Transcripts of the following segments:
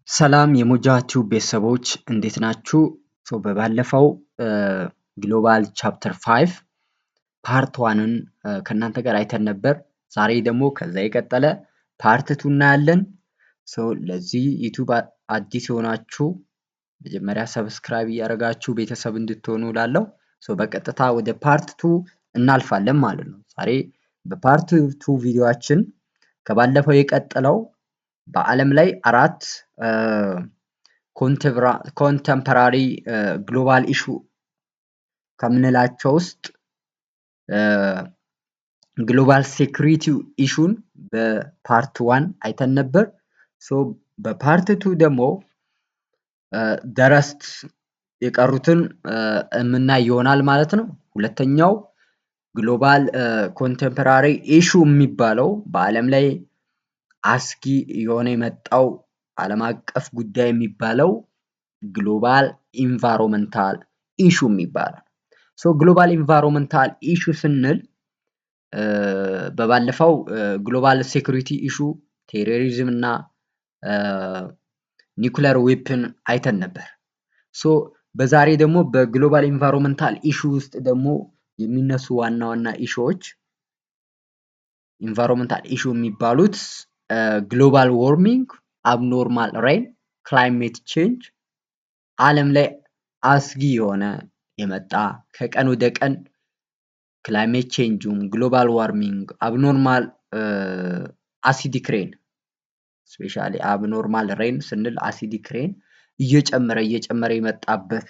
ሰላም የሞጃ ቲዩብ ቤተሰቦች፣ እንዴት ናችሁ? በባለፈው global chapter 5 part 1ን ከእናንተ ጋር አይተን ነበር። ዛሬ ደግሞ ከዛ የቀጠለ part 2 እናያለን። So ለዚህ YouTube አዲስ የሆናችሁ መጀመሪያ subscribe እያደረጋችሁ ቤተሰብ እንድትሆኑ እላለሁ። So በቀጥታ ወደ part 2 እናልፋለን ማለት ነው። ዛሬ በ part 2 ቪዲዮአችን ከባለፈው የቀጠለው በዓለም ላይ አራት contemporary global issue ከምንላቸው ውስጥ global security issue ን በ part 1 አይተን ነበር። So በ part 2 ደግሞ the rest የቀሩትን የምናይ ይሆናል ማለት ነው። ሁለተኛው global contemporary issue የሚባለው በዓለም ላይ አስጊ የሆነ የመጣው ዓለም አቀፍ ጉዳይ የሚባለው global environmental issue የሚባለው። So global environmental issue ስንል በባለፈው global security issue፣ terrorism እና nuclear weapon አይተን ነበር። So በዛሬ ደግሞ በ global environmental issue ውስጥ ደግሞ የሚነሱ ዋና ዋና issue ዎች፣ environmental issue የሚባሉት global warming፣ abnormal rain፣ climate change፣ ዓለም ላይ አስጊ የሆነ የመጣ ከቀን ወደ ቀን climate change ኡም፣ global warming፣ abnormal acidic rain፣ specially abnormal rain ስንል acidic rain እየጨመረ እየጨመረ የመጣበት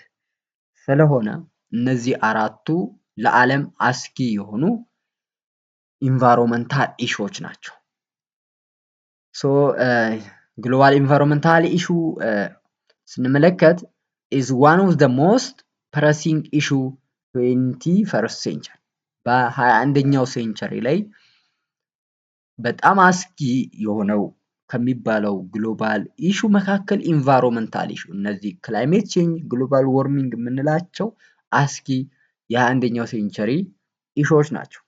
ስለሆነ እነዚህ አራቱ ለዓለም አስጊ የሆኑ environmental issue ዎች ናቸው። So global environmental issue ስንመለከት is one of the most pressing issue 21st century። በ21ኛው century ላይ በጣም አስጊ የሆነው ከሚባለው global issue መካከል environmental issue፣ እነዚህ climate change፣ global warming የምንላቸው አስጊ የ21ኛው century issue ዎች ናቸው።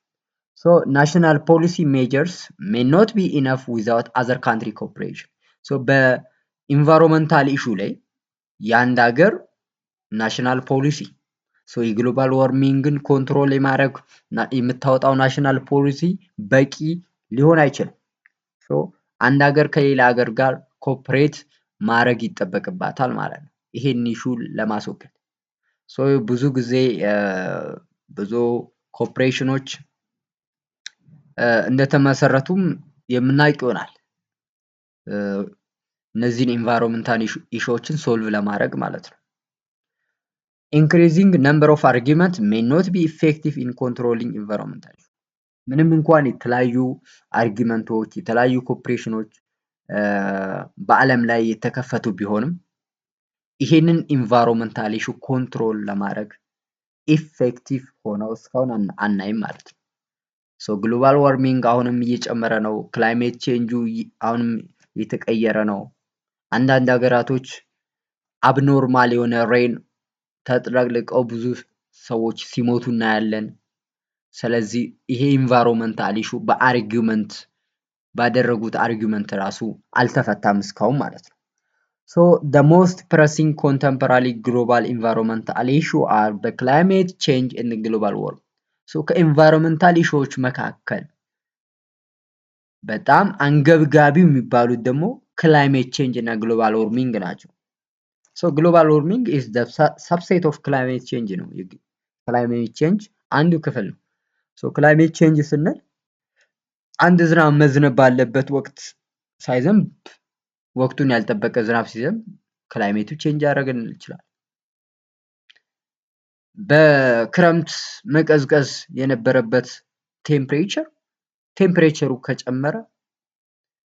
So national policy measures may not be enough without other country cooperation። So በ environmental issue ላይ የአንድ ሀገር national policy፣ so የ global warming ን control የማድረግ የምታወጣው national policy በቂ ሊሆን አይችልም። So አንድ ሀገር ከሌላ ሀገር ጋር cooperate ማድረግ ይጠበቅባታል ማለት ነው ይሄን issue ለማስወገድ። So ብዙ ጊዜ ብዙ cooperation ኖች እንደተመሰረቱም የምናውቅ ይሆናል፣ እነዚህን environmental issue ዎችን solve ለማድረግ ማለት ነው። Increasing number of argument may not be effective in controlling environmental። ምንም እንኳን የተለያዩ argument ኦች፣ የተለያዩ cooperation ኖች በዓለም ላይ የተከፈቱ ቢሆንም ይሄንን environmental issue control ለማድረግ effective ሆነው እስካሁን አናይም ማለት ነው። So global warming አሁንም እየጨመረ ነው። Climate change ኡ አሁንም እየተቀየረ ነው። አንዳንድ ሀገራቶች abnormal የሆነ rain ተጥለቅልቀው ብዙ ሰዎች ሲሞቱ እናያለን። ስለዚህ ይሄ environmental issue በ argument ባደረጉት argument ራሱ አልተፈታም እስካሁን ማለት ነው። So the most pressing contemporary global environmental issue are the climate change and global warming። So ከ environmental issue ዎች መካከል በጣም አንገብጋቢው የሚባሉት ደግሞ climate change እና global warming ናቸው። So global warming is the subset of climate change ነው። Climate change አንዱ ክፍል ነው። So climate change ስንል አንድ ዝናብ መዝነብ ባለበት ወቅት ሳይዘንብ ወቅቱን ያልጠበቀ ዝናብ ሲዘንብ climate ኡ change ያደረገ ይችላል። በክረምት መቀዝቀዝ የነበረበት temperature ሩ ከጨመረ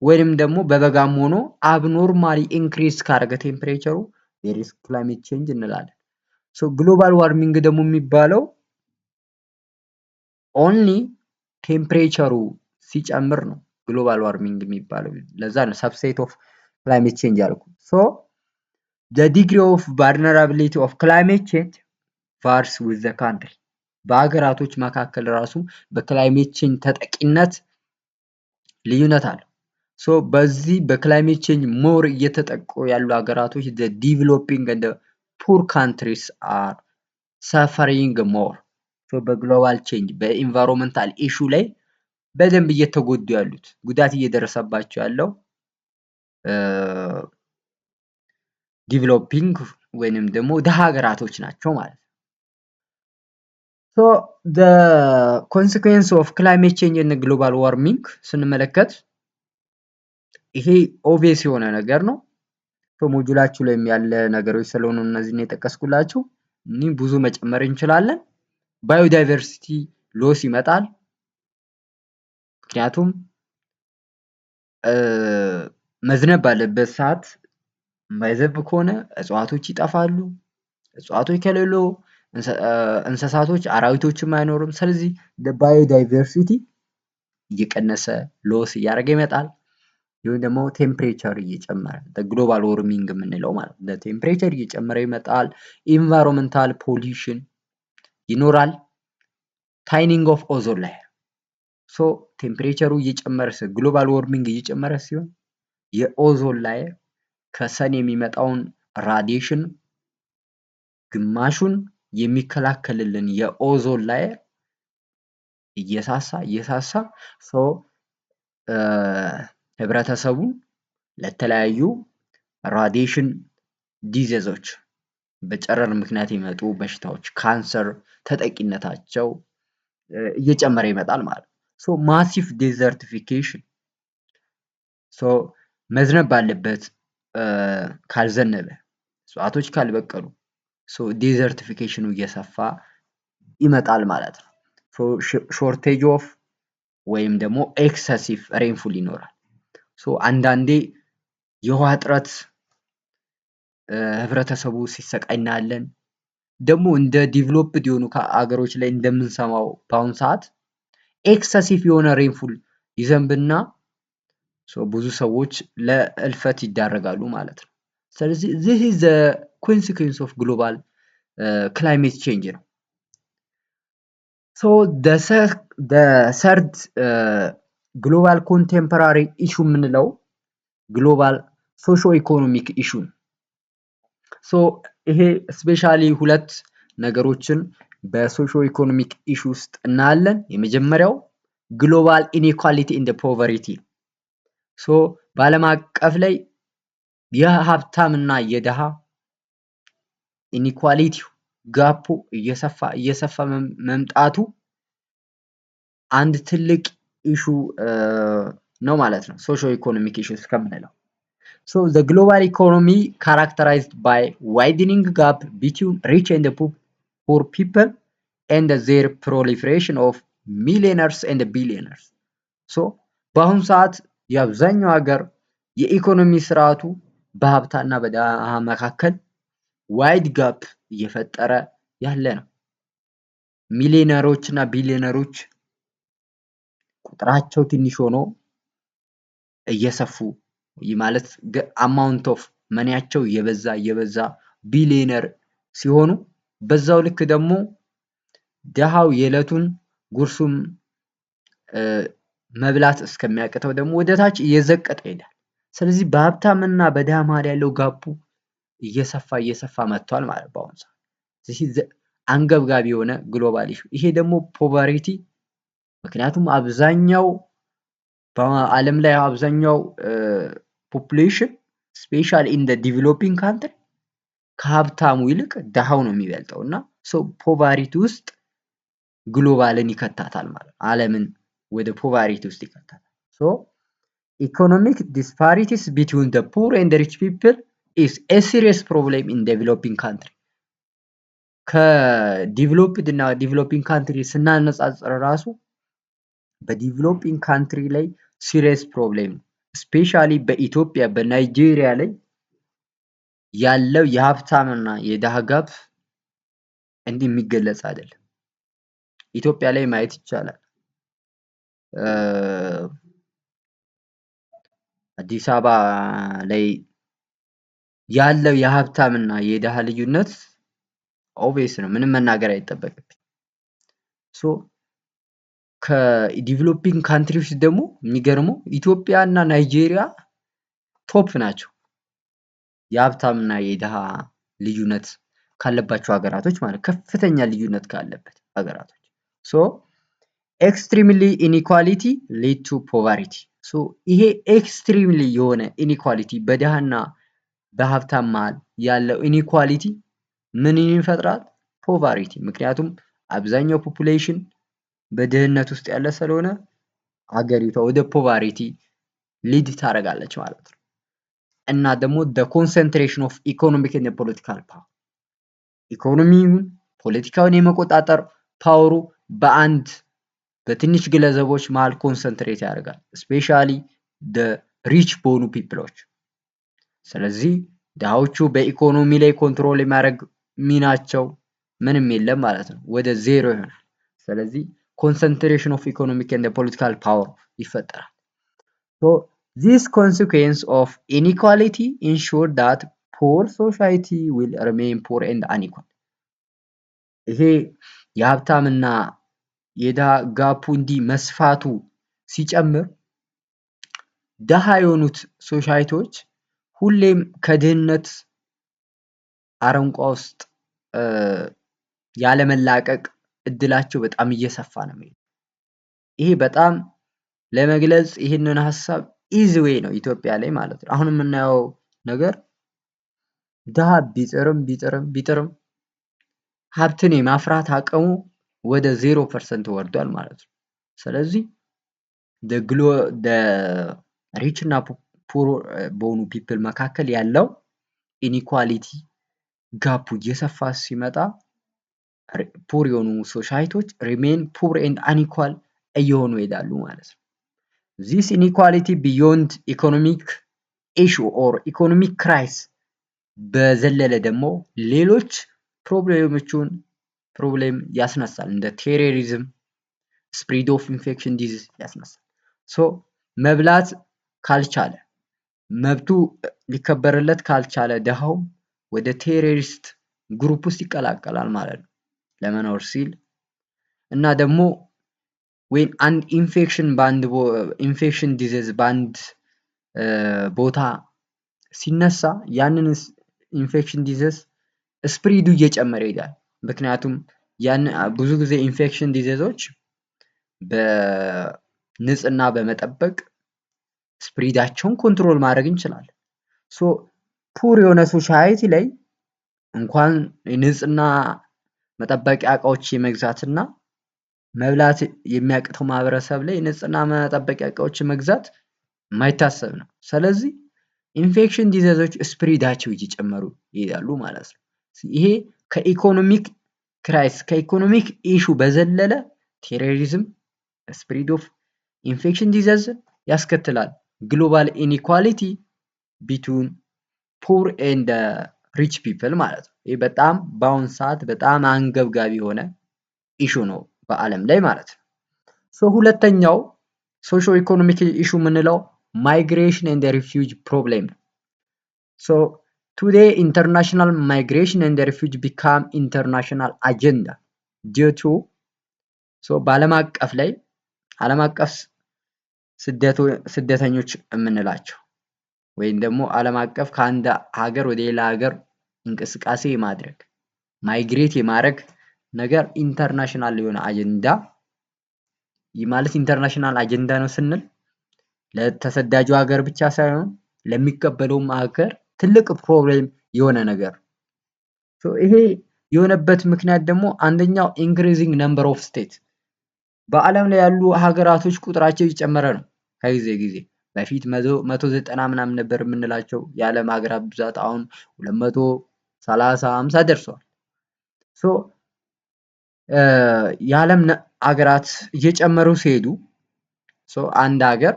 ወይንም ደግሞ በበጋም ሆኖ abnormally increase ካደረገ temperature ሩ there is climate change እንላለን። So global warming ደግሞ የሚባለው only temperature ሩ ሲጨምር ነው global warming የሚባለው። ለዛ ነው subset of climate change ያልኩት። So the degree of vulnerability of climate change varies with the country። በሀገራቶች መካከል ራሱ በ climate change ተጠቂነት ልዩነት አለው። So በዚህ በ climate change more እየተጠቁ ያሉ ሀገራቶች developing and poor countries are suffering more። በ global change፣ በ environmental issue ላይ በደንብ እየተጎዱ ያሉት፣ ጉዳት እየደረሰባቸው ያለው developing ወይንም ደግሞ ድሃ ሀገራቶች ናቸው ማለት ነው። So the consequence of climate change እና global warming ስንመለከት ይሄ obvious የሆነ ነገር ነው። ሞጁላችሁ ላይም ያለ ነገሮች ስለሆኑ እነዚህን የጠቀስኩላችሁ እኒህ ብዙ መጨመር እንችላለን። Biodiversity loss ይመጣል። ምክንያቱም መዝነብ ባለበት ሰዓት የማይዘንብ ከሆነ እጽዋቶች ይጠፋሉ። እጽዋቶች ከሌሉ እንስሳቶች አራዊቶችም አይኖሩም። ስለዚህ biodiversity እየቀነሰ loss እያደረገ ይመጣል። ይሁን ደግሞ temperature እየጨመረ፣ global warming የምንለው ማለት ነው። Temperature እየጨመረ ይመጣል። Environmental pollution ይኖራል። Thinning of ozone layer። So temperature ሩ እየጨመረ፣ global warming እየጨመረ ሲሆን የ ozone layer ከ sun የሚመጣውን radiation ግማሹን የሚከላከልልን የ ozone layer እየሳሳ እየሳሳ so ህብረተሰቡን ለተለያዩ radiation disease ኦች፣ በጨረር ምክንያት የሚመጡ በሽታዎች፣ ካንሰር ተጠቂነታቸው እየጨመረ ይመጣል ማለት ነው። So massive desertification። So መዝነብ ባለበት ካልዘነበ፣ እጽዋቶች ካልበቀሉ so desertification ኑ እየሰፋ ይመጣል ማለት ነው። So shortage of ወይም ደግሞ excessive rainfall ይኖራል። So አንዳንዴ የውሃ እጥረት ህብረተሰቡ ሲሰቃይ እናያለን። ደግሞ እንደ developed የሆኑ ሀገሮች ላይ እንደምንሰማው በአሁኑ ሰዓት excessive የሆነ rainfall ይዘንብና ብዙ ሰዎች ለእልፈት ይዳረጋሉ ማለት ነው። ስለዚህ this is the consequence of global climate change ነው። So the third global contemporary issue የምንለው global socio economic issue ነው። So ይሄ specially ሁለት ነገሮችን በ socio economic issue ውስጥ እናያለን። የመጀመሪያው global inequality and poverty። So በዓለም አቀፍ ላይ የሀብታምና የድሃ inequality ው gap ኡ እየሰፋ እየሰፋ መምጣቱ አንድ ትልቅ issue ነው ማለት ነው። Socio economic issue እስከምንለው። So the global economy characterized by widening gap between rich and poor people and their proliferation of millionaires and billionaires። So በአሁኑ ሰዓት የአብዛኛው ሀገር የኢኮኖሚ ስርዓቱ በሀብታምና በድሃ መካከል wide gap እየፈጠረ ያለ ነው። ሚሊዮነሮች እና ቢሊዮነሮች ቁጥራቸው ትንሽ ሆኖ እየሰፉ፣ ይህ ማለት amount of money ያቸው እየበዛ እየበዛ ቢሊዮነር ሲሆኑ፣ በዛው ልክ ደግሞ ድሃው የዕለቱን ጉርሱም መብላት እስከሚያቅተው ደግሞ ወደ ታች እየዘቀጠ ይሄዳል። ስለዚህ በሀብታምና በድሃ መሃል ያለው gap ኡ እየሰፋ እየሰፋ መጥቷል ማለት በአሁኑ ሰዓት አንገብጋቢ የሆነ global issue። ይሄ ደግሞ poverty፣ ምክንያቱም አብዛኛው በዓለም ላይ አብዛኛው population specially in developing country ከሀብታሙ ይልቅ ድሃው ነው የሚበልጠው እና so poverty ውስጥ global ን ይከታታል ማለት ነው። ዓለምን ወደ poverty ውስጥ ይከታታል። So economic disparities between the poor and rich people is a serious problem in developing country። ከ developed እና developing country ስናነጻጽር ራሱ በ developing country ላይ serious problem ነው። Specially በኢትዮጵያ፣ በናይጄሪያ ላይ ያለው የሀብታምና የድሃ gap እንዲህ የሚገለጽ አይደለም። ኢትዮጵያ ላይ ማየት ይቻላል። አዲስ አበባ ላይ ያለው የሀብታምና የድሃ ልዩነት obvious ነው። ምንም መናገር አይጠበቅብኝ። So ከ developing country ዎች ደግሞ የሚገርመው ኢትዮጵያ እና ናይጄሪያ top ናቸው። የሀብታምና የድሃ ልዩነት ካለባቸው ሀገራቶች ማለት ከፍተኛ ልዩነት ካለበት ሀገራቶች። So extremely inequality lead to poverty። So ይሄ extremely የሆነ inequality፣ በድሃና በሀብታም መሃል ያለው inequality ምንን ይፈጥራል? Poverty። ምክንያቱም አብዛኛው population በድህነት ውስጥ ያለ ስለሆነ ሀገሪቷ ወደ poverty lead ታደርጋለች ማለት ነው። እና ደግሞ the concentration of economic and political power፣ ኢኮኖሚውን ፖለቲካውን የመቆጣጠር power ኡ በአንድ በትንሽ ግለሰቦች መሃል concentrate ያደርጋል። Especially the rich በሆኑ people ኦች። ስለዚህ ድሃዎቹ በኢኮኖሚ ላይ control የማድረግ ሚናቸው ምንም የለም ማለት ነው፣ ወደ ዜሮ ይሆናል። ስለዚህ concentration of economic and political power ይፈጠራል። This consequence of inequality ensure that poor society will remain poor and unequal። ይሄ የሀብታምና የድሃ gap ኡ እንዲህ መስፋቱ ሲጨምር ድሃ የሆኑት society ዎች ሁሌም ከድህነት አረንቋ ውስጥ ያለመላቀቅ እድላቸው በጣም እየሰፋ ነው የሚሄደው። ይሄ በጣም ለመግለጽ ይህንን ሀሳብ easy way ነው ኢትዮጵያ ላይ ማለት ነው። አሁን የምናየው ነገር ድሃ ቢጥርም ቢጥርም ቢጥርም ሀብትን የማፍራት አቅሙ ወደ 0% ወርዷል ማለት ነው። ስለዚህ rich እና poor በሆኑ people መካከል ያለው inequality gap ኡ እየሰፋ ሲመጣ poor የሆኑ society ዎች remain poor and unequal እየሆኑ ይሄዳሉ ማለት ነው። This inequality beyond economic issue or economic crisis በዘለለ ደግሞ ሌሎች problem ኦቹን problem ያስነሳል። እንደ terrorism፣ spread of infection disease ያስነሳል። So መብላት ካልቻለ፣ መብቱ ሊከበርለት ካልቻለ ድሃው ወደ terrorist group ውስጥ ይቀላቀላል ማለት ነው ለመኖር ሲል። እና ደግሞ ወይም አንድ ኢንፌክሽን በአንድ infection disease በአንድ ቦታ ሲነሳ ያንን infection disease spread ኡ እየጨመረ ይሄዳል። ምክንያቱም ያን ብዙ ጊዜ infection disease ኦች በንጽህና በመጠበቅ spread ኣቸውን control ማድረግ እንችላለን። So poor የሆነ society ላይ እንኳን የንጽህና መጠበቂያ እቃዎች የመግዛትና መብላት የሚያቅተው ማህበረሰብ ላይ የንጽህና መጠበቂያ እቃዎችን መግዛት የማይታሰብ ነው። ስለዚህ infection disease ኦች spread ኣቸው እየጨመሩ ይሄዳሉ ማለት ነው። ይሄ ከ economic crisis፣ ከ economic issue በዘለለ terrorism፣ spread of infection disease ያስከትላል። Global inequality between poor and rich people ማለት ነው። ይህ በጣም በአሁን ሰዓት በጣም አንገብጋቢ የሆነ issue ነው በዓለም ላይ ማለት ነው። So ሁለተኛው socio economic issue የምንለው migration and refugee problem ነው። So today international migration and refugee become international agenda due to so በዓለም አቀፍ ላይ ዓለም አቀፍ ስደተኞች የምንላቸው ወይም ደግሞ ዓለም አቀፍ ከአንድ ሀገር ወደ ሌላ ሀገር እንቅስቃሴ የማድረግ፣ migrate የማድረግ ነገር international የሆነ አጀንዳ፣ ይህ ማለት international አጀንዳ ነው ስንል ለተሰዳጁ ሀገር ብቻ ሳይሆን ለሚቀበለውም ሀገር ትልቅ problem የሆነ ነገር። ይሄ የሆነበት ምክንያት ደግሞ አንደኛው increasing number of state፣ በዓለም ላይ ያሉ ሀገራቶች ቁጥራቸው እየጨመረ ነው ከጊዜ ጊዜ። በፊት 190 ምናምን ነበር የምንላቸው የዓለም ሀገራት ብዛት፣ አሁን 230፣ 50 ደርሰዋል። So የዓለም ሀገራት እየጨመሩ ሲሄዱ so አንድ ሀገር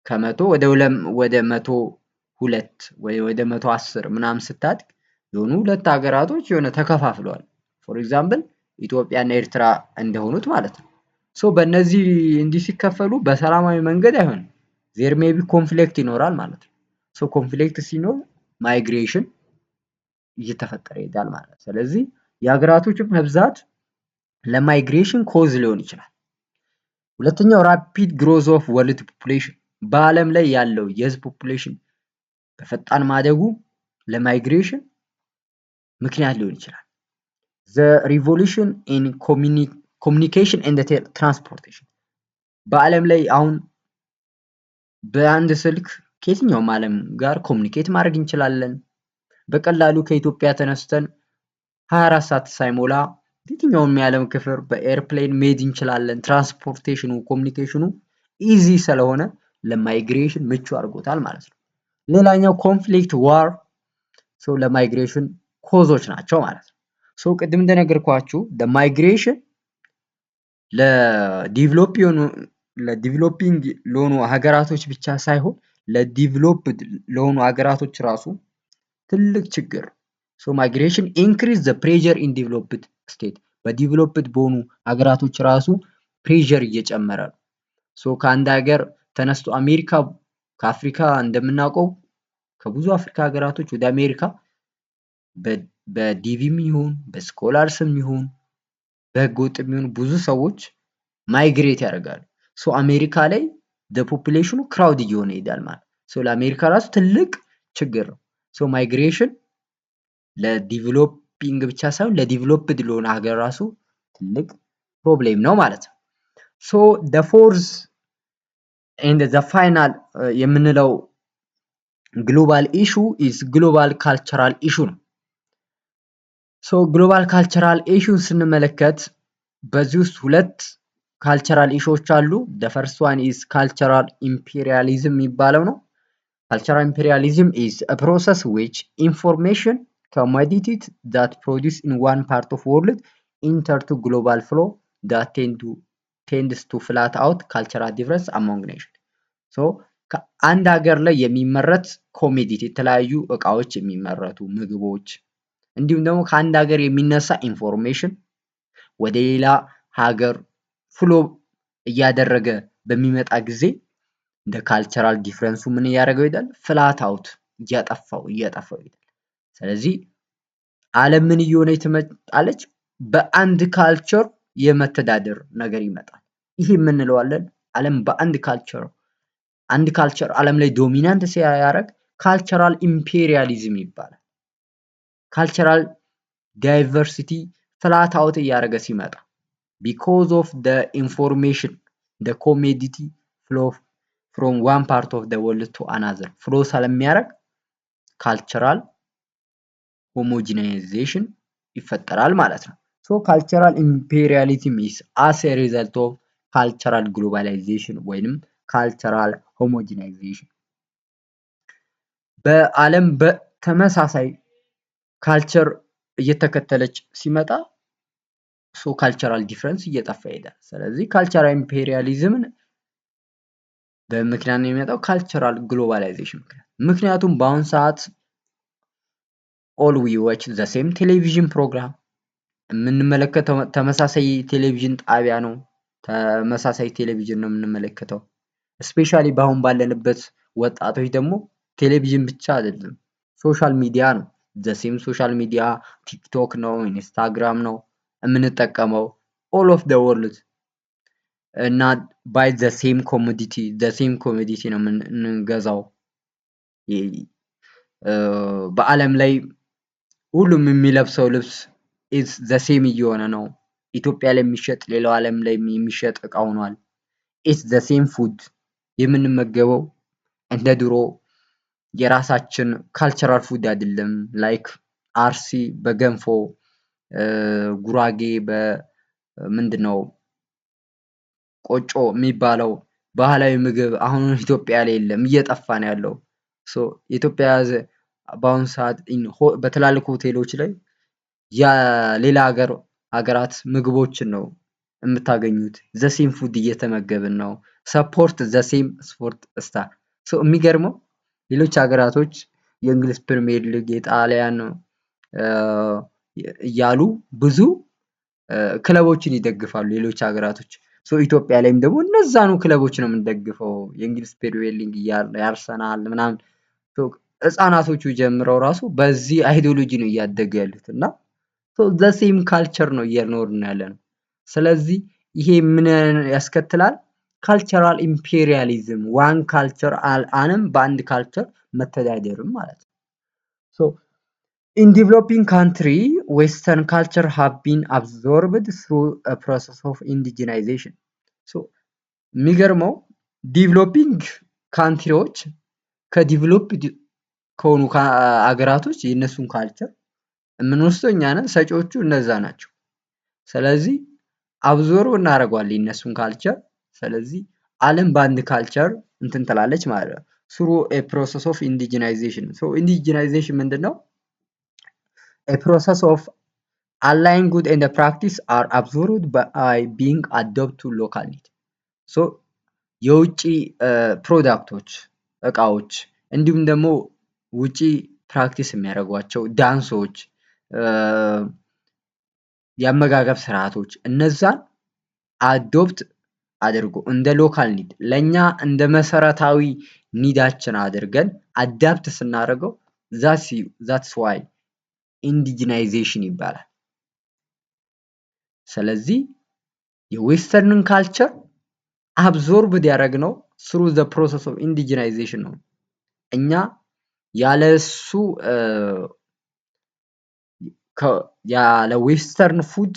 ከ100 ወደ 102 ወይ ወደ 110 ምናምን ስታድግ የሆኑ ሁለት ሀገራቶች የሆነ ተከፋፍለዋል። For example ኢትዮጵያ እና ኤርትራ እንደሆኑት ማለት ነው። So በእነዚህ እንዲህ ሲከፈሉ በሰላማዊ መንገድ አይሆንም። There may be conflict ይኖራል ማለት ነው። So conflict ሲኖር migration እየተፈጠረ ይሄዳል ማለት ነው። ስለዚህ የሀገራቶች መብዛት ለ migration cause ሊሆን ይችላል። ሁለተኛው rapid growth of world population፣ በዓለም ላይ ያለው የህዝብ population በፈጣን ማደጉ ለ migration ምክንያት ሊሆን ይችላል። The revolution in communication and transportation፣ በዓለም ላይ አሁን በአንድ ስልክ ከየትኛውም ዓለም ጋር communicate ማድረግ እንችላለን። በቀላሉ ከኢትዮጵያ ተነስተን 24 ሰዓት ሳይሞላ የትኛውም የዓለም ክፍል በ airplane መሄድ እንችላለን። Transportation ኑ፣ communication ኑ easy ስለሆነ ለ migration ምቹ አድርጎታል ማለት ነው። ሌላኛው conflict፣ war so ለ migration cause ኦች ናቸው ማለት ነው። So ቅድም እንደነገርኳችሁ migration ለ develop የሆኑ ለ developing ለሆኑ ሀገራቶች ብቻ ሳይሆን ለ developed ለሆኑ ሀገራቶች ራሱ ትልቅ ችግር። So migration increase the pressure in developed state፣ በ developed በሆኑ ሀገራቶች ራሱ pressure እየጨመረ ነው። So ከአንድ ሀገር ተነስቶ አሜሪካ፣ ከአፍሪካ እንደምናውቀው ከብዙ አፍሪካ ሀገራቶች ወደ አሜሪካ በ DV ም ይሁን በ scholars ም ይሁን በህገ ወጥም ይሁን ብዙ ሰዎች migrate ያደርጋሉ። So አሜሪካ ላይ population ኑ crowd እየሆነ ይሄዳል ማለት። So ለአሜሪካ ራሱ ትልቅ ችግር ነው። So migration ለ developing ብቻ ሳይሆን ለ developed ለሆነ ሀገር ራሱ ትልቅ problem ነው ማለት ነው። So the fourth and the final የምንለው global issue is global cultural issue ነው። So global cultural issue ን ስንመለከት በዚህ ውስጥ ሁለት cultural issue ዎች አሉ። The first one is cultural imperialism የሚባለው ነው። Cultural imperialism is a process which information, commodities that produce in one part of world enter to global flow that tends to flat out cultural difference among nation። So ከአንድ ሀገር ላይ የሚመረት commodity፣ የተለያዩ እቃዎች የሚመረቱ ምግቦች፣ እንዲሁም ደግሞ ከአንድ ሀገር የሚነሳ information ወደ ሌላ ሀገር flow እያደረገ በሚመጣ ጊዜ እንደ cultural difference ኡ ምን እያደረገው ይሄዳል? Flat out እያጠፋው እያጠፋው ይሄዳል። ስለዚህ ዓለም ምን እየሆነች ትመጣለች? በአንድ culture የመተዳደር ነገር ይመጣል። ይህ የምንለዋለን ዓለም በአንድ culture፣ አንድ culture ዓለም ላይ dominant ሲያደርግ cultural imperialism ይባላል። Cultural diversity flat out እያደረገ ሲመጣ because of the information, the commodity flow from one part of the world to another flow ስለሚያደርግ cultural homogenization ይፈጠራል ማለት ነው። So cultural imperialism is as a result of cultural globalization ወይንም cultural homogenization። በዓለም በተመሳሳይ culture እየተከተለች ሲመጣ so cultural difference እየጠፋ ይሄዳል። ስለዚህ cultural imperialism ን በምክንያት ነው የሚመጣው cultural globalization ምክንያት። ምክንያቱም በአሁን ሰዓት all we watch the same television program፣ የምንመለከተው ተመሳሳይ ቴሌቪዥን ጣቢያ ነው። ተመሳሳይ ቴሌቪዥን ነው የምንመለከተው። Especially በአሁን ባለንበት ወጣቶች ደግሞ ቴሌቪዥን ብቻ አይደለም፣ social media ነው። The same social media፣ ቲክቶክ ነው፣ ኢንስታግራም ነው የምንጠቀመው all of the world እና buy the same commodity፣ the same commodity ነው የምንገዛው። በዓለም ላይ ሁሉም የሚለብሰው ልብስ is the same እየሆነ ነው። ኢትዮጵያ ላይ የሚሸጥ ሌላው ዓለም ላይ የሚሸጥ እቃ ሆኗል። It's the same food የምንመገበው፣ እንደ ድሮ የራሳችን cultural food አይደለም። Like አርሲ በገንፎ፣ ጉራጌ በምንድነው ቆጮ የሚባለው ባህላዊ ምግብ አሁን ኢትዮጵያ ላይ የለም፣ እየጠፋ ነው ያለው። So ኢትዮጵያ በአሁኑ ሰዓት በትላልቅ ሆቴሎች ላይ የሌላ ሀገር ሀገራት ምግቦችን ነው የምታገኙት። The same food እየተመገብን ነው። Support the same sport star። የሚገርመው ሌሎች ሀገራቶች የእንግሊዝ ፕሪሚየር ሊግ፣ የጣሊያን እያሉ ብዙ ክለቦችን ይደግፋሉ ሌሎች ሀገራቶች። ኢትዮጵያ ላይም ደግሞ እነዛኑ ክለቦች ነው የምንደግፈው። የእንግሊዝ ፕሪሚየር ሊግ እያለ የአርሰናል ምናምን፣ ህፃናቶቹ ጀምረው ራሱ በዚህ ideology ነው እያደጉ ያሉት እና the same culture ነው እየኖርን ያለነው። ስለዚህ ይሄ ምን ያስከትላል? Cultural imperialism, one culture፣ ዓለም በአንድ culture መተዳደርም ማለት ነው። So in developing country, western culture have been absorbed through process of indigenization። So የሚገርመው developing country ዎች ከ developed ከሆኑ አገራቶች የእነሱን culture የምንወስደው እኛ ነን፣ ሰጪዎቹ እነዛ ናቸው። ስለዚህ absorb እናደርገዋለን የእነሱን culture። ስለዚህ ዓለም በአንድ culture እንትን ትላለች ማለት ነው። Through a process of indigenization። So indigenization ምንድን ነው? A process of alien good and practice are absorbed by being adapt to local need። So የውጭ product ኦች፣ እቃዎች እንዲሁም ደግሞ ውጪ practice የሚያደርጓቸው ዳንሶች፣ የአመጋገብ ስርዓቶች እነዛን adopt አድርጎ እንደ local need ለእኛ እንደ መሰረታዊ need ኣችን አድርገን adapt ስናደርገው that's why indigenization ይባላል። ስለዚህ የ western ን culture absorbed ያደረግነው through the process of indigenization ነው። እኛ ያለ እሱ፣ ያለ western food፣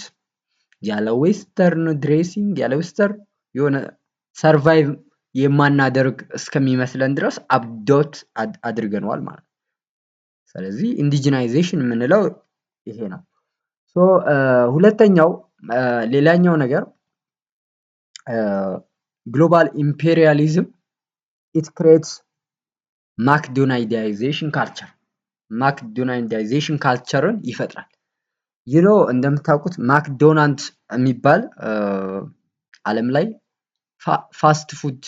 ያለ western dressing፣ ያለ western የሆነ survive የማናደርግ እስከሚመስለን ድረስ adopt አድርገነዋል ማለት ነው። ስለዚህ indigenization የምንለው ይሄ ነው። So ሁለተኛው ሌላኛው ነገር global imperialism, it creates McDonaldization culture። McDonaldization culture ን ይፈጥራል። እንደምታውቁት ማክዶናልድ የሚባል ዓለም ላይ fast food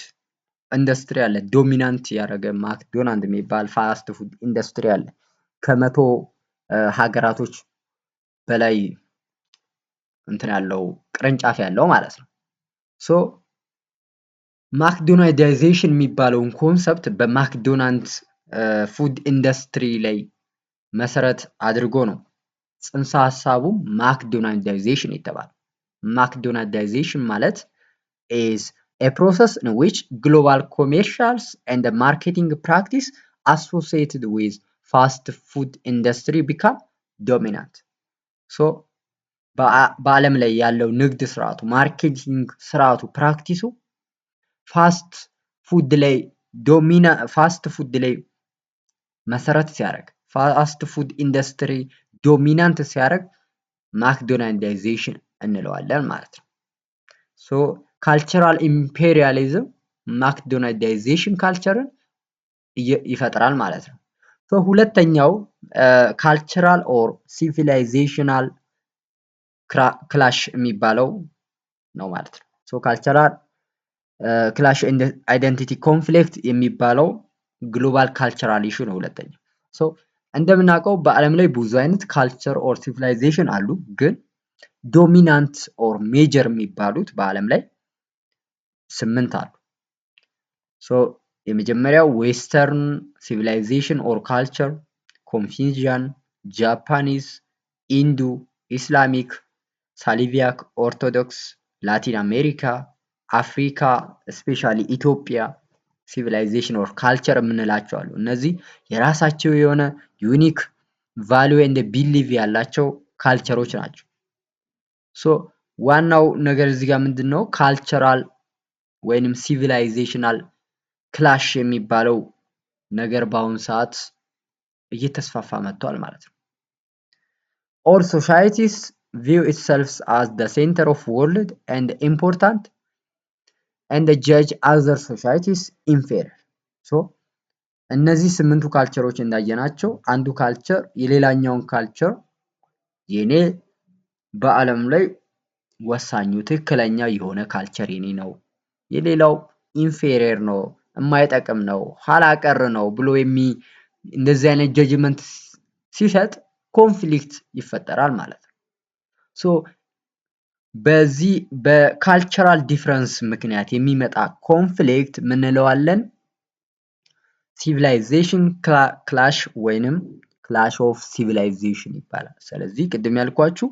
industry አለ። Dominant ያደረገ ማክዶናልድ የሚባል fast food industry አለ። ከ100 ሀገራቶች በላይ እንትን ያለው፣ ቅርንጫፍ ያለው ማለት ነው። So McDonaldization የሚባለውን concept በማክዶናልድ food industry ላይ መሰረት አድርጎ ነው ጽንሰ ሀሳቡ McDonaldization የተባለው። McDonaldization ማለት is a process in which global commercials and marketing practice associated with fast food industry become dominant። So በዓለም ላይ ያለው ንግድ ስርዓቱ፣ marketing ስርዓቱ፣ practice ኡ fast food ላይ መሰረት ሲያደርግ፣ fast food industry dominant ሲያደርግ McDonaldization እንለዋለን ማለት ነው። So cultural imperialism McDonaldization culture ን ይፈጥራል ማለት ነው። So ሁለተኛው cultural or civilizational clash የሚባለው ነው ማለት ነው። So cultural clash, identity conflict የሚባለው global cultural issue ነው ሁለተኛው። So እንደምናውቀው በዓለም ላይ ብዙ አይነት culture or civilization አሉ። ግን dominant or major የሚባሉት በዓለም ላይ ስምንት አሉ። So የመጀመሪያው western civilization or culture፣ Confucian፣ Japanese፣ Hindu፣ Islamic፣ Slavic፣ Orthodox፣ Latin America፣ አፍሪካ especially ኢትዮጵያ civilization or culture የምንላቸው አሉ። እነዚህ የራሳቸው የሆነ unique value and belief ያላቸው culture ኦች ናቸው። So ዋናው ነገር እዚህ ጋር ምንድን ነው? Cultural ወይንም civilizational clash የሚባለው ነገር በአሁኑ ሰዓት እየተስፋፋ መጥቷል ማለት ነው። All societies view itself as the center of world and important and judge other societies inferior። So እነዚህ ስምንቱ culture ኦች እንዳየናቸው አንዱ culture የሌላኛውን culture የኔ በዓለም ላይ ወሳኙ ትክክለኛ የሆነ culture የኔ ነው፣ የሌላው inferior ነው፣ የማይጠቅም ነው፣ ኋላ ቀር ነው ብሎ እንደዚህ አይነት judgment ሲሰጥ conflict ይፈጠራል ማለት ነው። So በዚህ በ cultural difference ምክንያት የሚመጣ conflict ምንለዋለን? Civilization clash ወይንም clash of civilization ይባላል። ስለዚህ ቅድም ያልኳችሁ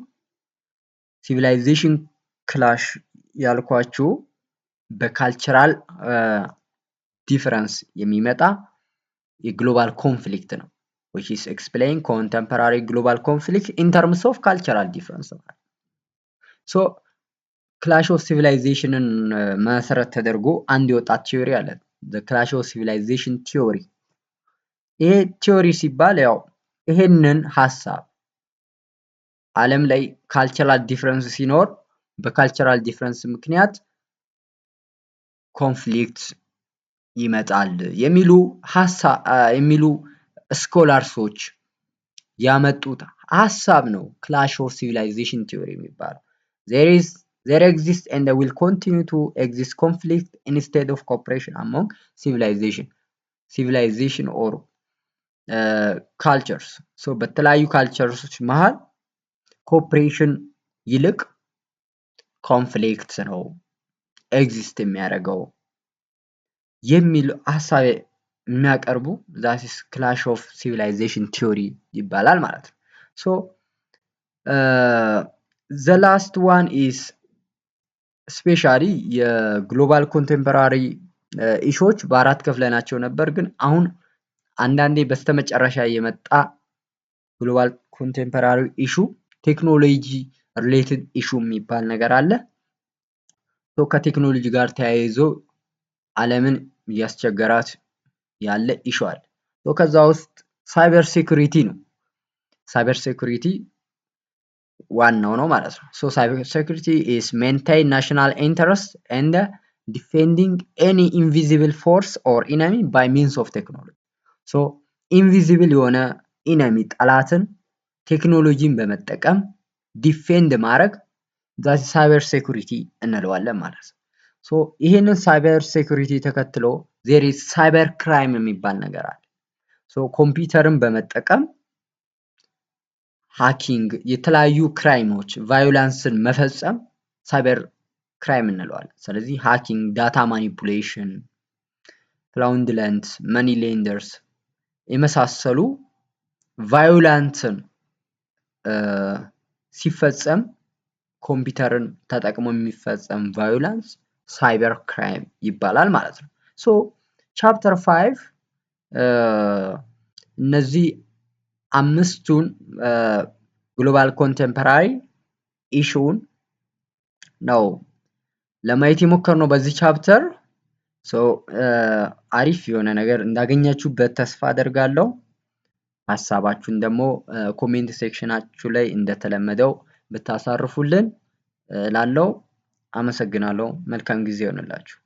civilization clash ያልኳችሁ በ cultural difference የሚመጣ የ global conflict ነው። Which is explain contemporary global conflict in terms of cultural difference። So clash of civilization ን መሰረት ተደርጎ አንድ የወጣ theory አለ። Clash of civilization theory። ይሄ theory ሲባል ያው ይሄንን ሀሳብ ዓለም ላይ cultural difference ሲኖር በ cultural difference ምክንያት conflict ይመጣል የሚሉ scholars ኦች ያመጡት ሀሳብ ነው clash of civilization theory የሚባለው። There exist and will continue to exist conflict instead of cooperation among civilization or cultures። So በተለያዩ cultures ኦች መሃል cooperation ይልቅ conflict ነው exist የሚያደርገው የሚል ሀሳብ የሚያቀርቡ that is clash of civilization theory ይባላል ማለት ነው። So the last one is specially የ global contemporary issue ዎች በአራት ከፍለናቸው ነበር፣ ግን አሁን አንዳንዴ በስተመጨረሻ የመጣ global contemporary issue technology related issue የሚባል ነገር አለ። ከቴክኖሎጂ ጋር ተያይዞ ዓለምን እያስቸገራት ያለ issue አለ። ከዛ ውስጥ cyber security ነው። Cyber security ዋናው ነው ማለት ነው። So cyber security is maintain national interest and defending any invisible force or enemy by means of technology። So invisible የሆነ enemy ጠላትን ቴክኖሎጂን በመጠቀም defend ማድረግ that cyber security እንለዋለን ማለት ነው። So ይህንን cyber security ተከትሎ there is cyber crime የሚባል ነገር አለ። So ኮምፒውተርን በመጠቀም hacking፣ የተለያዩ crime ኦች violence ን መፈጸም cyber crime እንለዋለን። ስለዚህ hacking፣ data manipulation፣ fraudulent፣ money launders የመሳሰሉ violent ን ሲፈጸም ኮምፒውተርን ተጠቅሞ የሚፈጸም violence cyber crime ይባላል ማለት ነው። So chapter 5 እነዚህ አምስቱን global contemporary issue ን ነው ለማየት የሞከርነው በዚህ chapter። አሪፍ የሆነ ነገር እንዳገኛችሁበት ተስፋ አደርጋለሁ። ሀሳባችሁን ደግሞ comment section ኣችሁ ላይ እንደተለመደው ብታሳርፉልን ላለው አመሰግናለሁ። መልካም ጊዜ ይሆንላችሁ።